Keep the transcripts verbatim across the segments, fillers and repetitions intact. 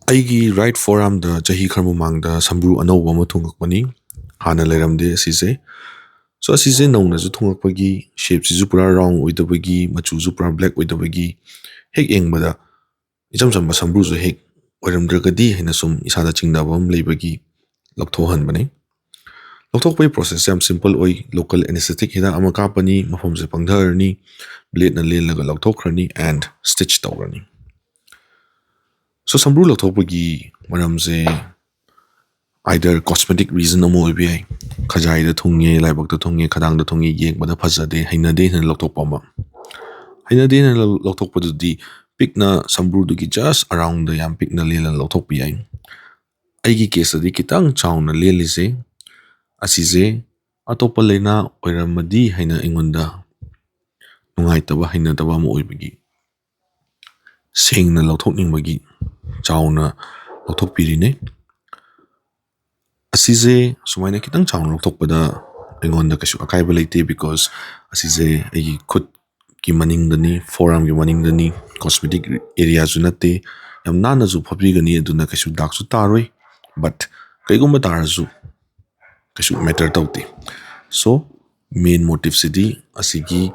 ꯑꯩꯒꯤ right forearmꯗ ꯆꯍꯤ ꯈꯔ ꯃꯃꯥꯡꯗ ꯁꯝꯕ꯭ꯔꯨ ꯑꯅꯧꯕ ꯑꯃ ꯊꯨꯡꯉꯛꯄꯅꯤ꯫ ꯍꯥꯟꯅ ꯂꯩꯔꯝꯗꯦ ꯑꯁꯤꯁꯦ꯫ So ꯑꯁꯤꯁꯦ ꯅꯧꯅꯁꯨ ꯊꯨꯡꯉꯛꯄꯒꯤ, shapeꯁꯤꯁꯨ ꯄꯨꯔꯥ round ꯑꯣꯏꯗꯕꯒꯤ, ꯃꯆꯨꯁꯨ ꯄꯨꯔꯥ black ꯑꯣꯏꯗꯕꯒꯤ, ꯍꯦꯛ ꯌꯦꯡꯕꯗ ꯏꯆꯝ ꯆꯝꯕ ꯁꯝꯕ꯭ꯔꯨꯁꯨ ꯍꯦꯛ ꯑꯣꯏꯔꯝꯗ꯭ꯔꯒꯗꯤ ꯍꯥꯏꯅ ꯁꯨꯝ ꯏꯁꯥꯗ ꯆꯤꯡꯅꯕ ꯑꯃ ꯂꯩꯕꯒꯤ ꯂꯧꯊꯣꯛꯍꯟꯕꯅꯤ꯫ ꯂꯧꯊꯣꯛꯄꯒꯤ processꯁꯦ ꯌꯥꯝ simple ꯑꯣꯏ꯫ Local anesthetic ꯍꯤꯗꯥꯛ ꯑꯃ ꯀꯥꯞꯄꯅꯤ, ꯃꯐꯝꯁꯦ ꯄꯪꯊꯔꯅꯤ, bladeꯅ ꯂꯦꯜꯂꯒ ꯂꯧꯊꯣꯛꯈ꯭ꯔꯅꯤ and stitch ꯇꯧꯔꯅꯤ꯫ So ꯁꯝꯕ꯭ꯔꯨ ꯂꯧꯊꯣꯛꯄꯒꯤ ꯃꯔꯝꯁꯦ either cosmetic reason ꯑꯃ ꯑꯣꯏꯕ ꯌꯥꯏ, ꯈꯖꯥꯏꯗ ꯊꯨꯡꯉꯦ, ꯂꯥꯏꯕꯛꯇ ꯊꯨꯡꯉꯦ, ꯈꯗꯥꯡꯗ ꯊꯨꯡꯉꯦ, ꯌꯦꯡꯕꯗ ꯐꯖꯗꯦ, ꯍꯩꯅꯗꯦ ꯍꯥꯏꯅ ꯂꯧꯊꯣꯛꯄ ꯑꯃ, ꯍꯩꯅꯗꯦ ꯍꯥꯏꯅ ꯂꯧ-, ꯂꯧꯊꯣꯛꯄꯗꯨꯗꯤ ꯄꯤꯛꯅ ꯁꯝꯕ꯭ꯔꯨꯗꯨꯒꯤ just aroundꯗ ꯌꯥꯝ ꯄꯤꯛꯅ ꯂꯦꯜꯂꯒ ꯂꯧꯊꯣꯛꯄ ꯌꯥꯏ꯫ ꯑꯩꯒꯤ caseꯇꯗꯤ ꯈꯤꯇꯪ ꯆꯥꯎꯅ ꯂꯦꯜꯂꯤꯁꯦ ꯑꯁꯤꯁꯦ ꯑꯇꯣꯞꯄ ꯂꯥꯏꯅꯥ ꯑꯣꯏꯔꯝꯃꯗꯤ ꯍꯥꯏꯅ ꯑꯩꯉꯣꯟꯗ ꯅꯨꯡꯉꯥꯏꯇꯕ, ꯍꯩꯅꯗꯕ ꯑꯃ ꯑꯣꯏꯕꯒꯤ ꯁꯦꯡꯅ ꯂꯧꯊꯣꯛꯅꯤꯡꯕꯒꯤ ꯆꯥꯎꯅ ꯂꯧꯊꯣꯛꯄꯤꯔꯤꯅꯦ꯫ ꯑꯁꯤꯁꯦ ꯁꯨꯃꯥꯏꯅ ꯈꯤꯇꯪ ꯆꯥꯎꯅ ꯂꯧꯊꯣꯛꯄꯗ ꯑꯩꯉꯣꯟꯗ ꯀꯩꯁꯨ ꯑꯀꯥꯏꯕ ꯂꯩꯇꯦ, because ꯑꯁꯤꯁꯦ ꯑꯩꯒꯤ ꯈꯨꯠꯀꯤ ꯃꯅꯤꯡꯗꯅꯤ, forearmꯒꯤ ꯃꯅꯤꯡꯗꯅꯤ, cosmetic areaꯁꯨ ꯅꯠꯇꯦ, ꯌꯥꯝ ꯅꯥꯟꯅꯁꯨ ꯐꯣꯠꯄꯤꯒꯅꯤ, ꯑꯗꯨꯅ ꯀꯩꯁꯨ ꯗꯥꯛꯁꯨ ꯇꯥꯔꯣꯏ꯫ But ꯀꯩꯒꯨꯝꯕ ꯇꯥꯔꯁꯨ ꯀꯩꯁꯨ matter ꯇꯧꯗꯦ꯫ So main motiveꯁꯤꯗꯤ ꯑꯁꯤꯒꯤ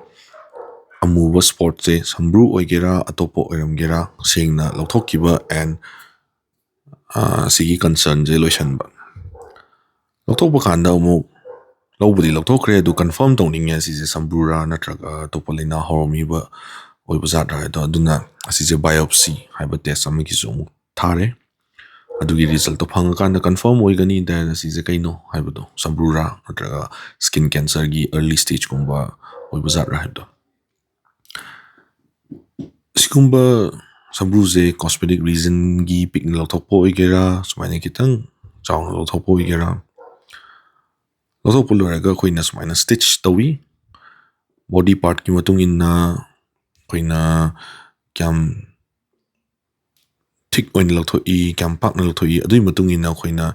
ꯑꯃꯨꯕ spotꯁꯦ ꯁꯝꯕ꯭ꯔꯨ ꯑꯣꯏꯒꯦꯔꯥ ꯑꯇꯣꯞꯄ ꯑꯣꯏꯔꯝꯒꯦꯔꯥ ꯁꯦꯡꯅ ꯂꯧꯊꯣꯛꯈꯤꯕ and ꯑꯁꯤꯒꯤ concernꯁꯦ ꯂꯣꯏꯁꯤꯟꯕ꯫ ꯂꯧꯊꯣꯛꯄ ꯀꯥꯟꯗ ꯑꯃꯨꯛ ꯂꯧꯕꯗꯤ ꯂꯧꯊꯣꯛꯈ꯭ꯔꯦ, ꯑꯗꯨ confirm ꯇꯧꯅꯤꯡꯉꯦ ꯑꯁꯤꯁꯦ ꯁꯝꯕ꯭ꯔꯨꯔꯥ ꯅꯠꯇ꯭ꯔꯒ ꯑꯇꯣꯞꯄ ꯂꯥꯏꯅꯥ ꯍꯧꯔꯝꯃꯤꯕ ꯑꯣꯏꯕ ꯖꯥꯠꯔꯥ ꯍꯥꯏꯗꯣ꯫ ꯑꯗꯨꯅ ꯑꯁꯤꯁꯦ biopsy ꯍꯥꯏꯕ test ꯑꯃꯒꯤꯁꯨ ꯑꯃꯨꯛ ꯊꯥꯔꯦ꯫ ꯑꯗꯨꯒꯤ resultꯇꯣ ꯐꯪꯉꯀꯥꯟꯗ confirm ꯑꯣꯏꯒꯅꯤ, then ꯑꯁꯤꯁꯦ ꯀꯩꯅꯣ ꯍꯥꯏꯕꯗꯣ, ꯁꯝꯕ꯭ꯔꯨꯔꯥ ꯅꯠꯇ꯭ꯔꯒ skin cancerꯒꯤ early stageꯀꯨꯝꯕ ꯑꯣꯏꯕ ꯖꯥꯠꯔꯥ ꯍꯥꯏꯕꯗꯣ꯫ ꯁꯤꯒꯨꯝꯕ ꯁꯝꯕ꯭ꯔꯨꯁꯦ cosmetic reasonꯒꯤ ꯄꯤꯛꯅ ꯂꯧꯊꯣꯛꯄ ꯑꯣꯏꯒꯦꯔꯥ, ꯁꯨꯃꯥꯏꯅ ꯈꯤꯇꯪ ꯆꯥꯎꯅ ꯂꯧꯊꯣꯛꯄ ꯑꯣꯏꯒꯦꯔꯥ, ꯂꯧꯊꯣꯛꯄ ꯂꯣꯏꯔꯒ ꯑꯩꯈꯣꯏꯅ ꯁꯨꯃꯥꯏꯅ stitch ꯇꯧꯏ꯫ Body partꯀꯤ ꯃꯇꯨꯡ ꯏꯟꯅ ꯑꯩꯈꯣꯏꯅ ꯀꯌꯥꯝ thick ꯑꯣꯏꯅ ꯂꯧꯊꯣꯛꯏ, ꯀꯌꯥꯝ ꯄꯥꯛꯅ ꯂꯧꯊꯣꯛꯏ, ꯑꯗꯨꯒꯤ ꯃꯇꯨꯡ ꯏꯟꯅ ꯑꯩꯈꯣꯏꯅ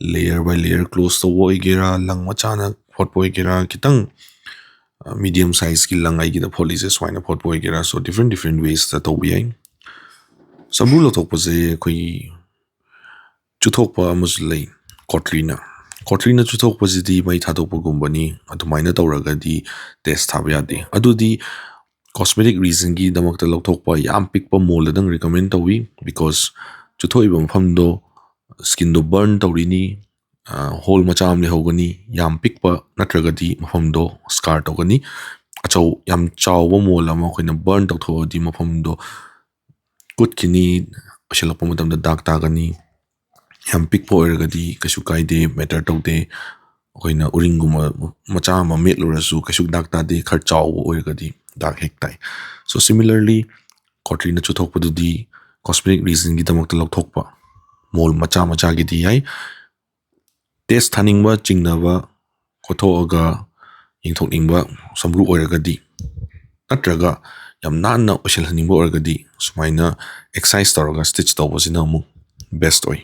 layer by layer close ꯇꯧꯕ ꯑꯣꯏꯒꯦꯔꯥ, ꯂꯪ ꯃꯆꯥꯅ ꯐꯣꯠꯄ ꯑꯣꯏꯒꯦꯔꯥ, ꯈꯤꯇꯪ medium sizeꯀꯤ ꯂꯪ ꯑꯩꯒꯤꯗ ꯐꯣꯠꯂꯤꯁꯦ ꯁꯨꯃꯥꯏꯅ ꯐꯣꯠꯄ ꯑꯣꯏꯒꯦꯔꯥ, so different different waysꯇ ꯇꯧꯕ ꯌꯥꯏ꯫ ꯁꯝꯕ꯭ꯔꯨ ꯂꯧꯊꯣꯛꯄꯁꯦ ꯑꯩꯈꯣꯏꯒꯤ ꯆꯨꯊꯣꯛꯄ ꯑꯃꯁꯨ ꯂꯩ, ꯀꯣꯇ꯭ꯔꯤꯅ꯫ ꯀꯣꯇ꯭ꯔꯤꯅ ꯆꯨꯊꯣꯛꯄꯁꯤꯗꯤ ꯃꯩ ꯊꯥꯗꯣꯛꯄꯒꯨꯝꯕꯅꯤ, ꯑꯗꯨꯃꯥꯏꯅ ꯇꯧꯔꯒꯗꯤ test ꯊꯥꯕ ꯌꯥꯗꯦ꯫ ꯑꯗꯨꯗꯤ cosmetic reasonꯒꯤꯗꯃꯛꯇ ꯂꯧꯊꯣꯛꯄ ꯌꯥꯝ ꯄꯤꯛꯄ ꯃꯣꯜꯗꯗꯪ recommend ꯇꯧꯏ, because ꯆꯨꯊꯣꯛꯏꯕ ꯃꯐꯝꯗꯣ skinꯗꯣ burn ꯇꯧꯔꯤꯅꯤ, hole ꯃꯆꯥ ꯑꯃ ꯂꯩꯍꯧꯒꯅꯤ, ꯌꯥꯝ ꯄꯤꯛꯄ ꯅꯠꯇ꯭ꯔꯒꯗꯤ ꯃꯐꯝꯗꯣ scar ꯇꯧꯒꯅꯤ꯫ ꯑꯆꯧ ꯌꯥꯝ ꯆꯥꯎꯕ ꯃꯣꯜ ꯑꯃ ꯑꯩꯈꯣꯏꯅ burn ꯇꯧꯊꯣꯛꯑꯗꯤ ꯃꯐꯝꯗꯣ ꯀꯨꯠꯈꯤꯅꯤ, ꯑꯣꯏꯁꯤꯜꯂꯛꯄ ꯃꯇꯝꯗ ꯗꯥꯛ ꯇꯥꯒꯅꯤ꯫ ꯌꯥꯝ ꯄꯤꯛꯄ ꯑꯣꯏꯔꯒꯗꯤ ꯀꯩꯁꯨ ꯀꯥꯏꯗꯦ, matter ꯇꯧꯗꯦ꯫ ꯑꯩꯈꯣꯏꯅ ꯎꯔꯤꯡꯒꯨꯝꯕ ꯃꯆꯥ ꯑꯃ ꯃꯦꯠꯂꯨꯔꯁꯨ ꯀꯩꯁꯨ ꯗꯥꯛ ꯇꯥꯗꯦ, ꯈꯔ ꯆꯥꯎꯕ ꯑꯣꯏꯔꯒꯗꯤ ꯗꯥꯛ ꯍꯦꯛ ꯇꯥꯏ꯫ So similarly, ꯀꯣꯇ꯭ꯔꯤꯅ ꯆꯨꯊꯣꯛꯄꯗꯨꯗꯤ cosmetic reasonꯒꯤꯗꯃꯛꯇ ꯂꯧꯊꯣꯛꯄ ꯃꯣꯜ ꯃꯆꯥ ꯃꯆꯥꯒꯤꯗꯤ ꯌꯥꯏ꯫ Test ꯊꯥꯅꯤꯡꯕ, ꯆꯤꯡꯅꯕ, ꯀꯣꯠꯊꯣꯛꯑꯒ ꯌꯦꯡꯊꯣꯛꯅꯤꯡꯕ ꯁꯝꯕ꯭ꯔꯨ ꯑꯣꯏꯔꯒꯗꯤ, ꯅꯠꯇ꯭ꯔꯒ ꯌꯥꯝ ꯅꯥꯟꯅ ꯑꯣꯏꯁꯤꯜꯍꯟꯅꯤꯡꯕ ꯑꯣꯏꯔꯒꯗꯤ ꯁꯨꯃꯥꯏꯅ excise ꯇꯧꯔꯒ stitch ꯇꯧꯕꯁꯤꯅ ꯑꯃꯨꯛ best ꯑꯣꯏ꯫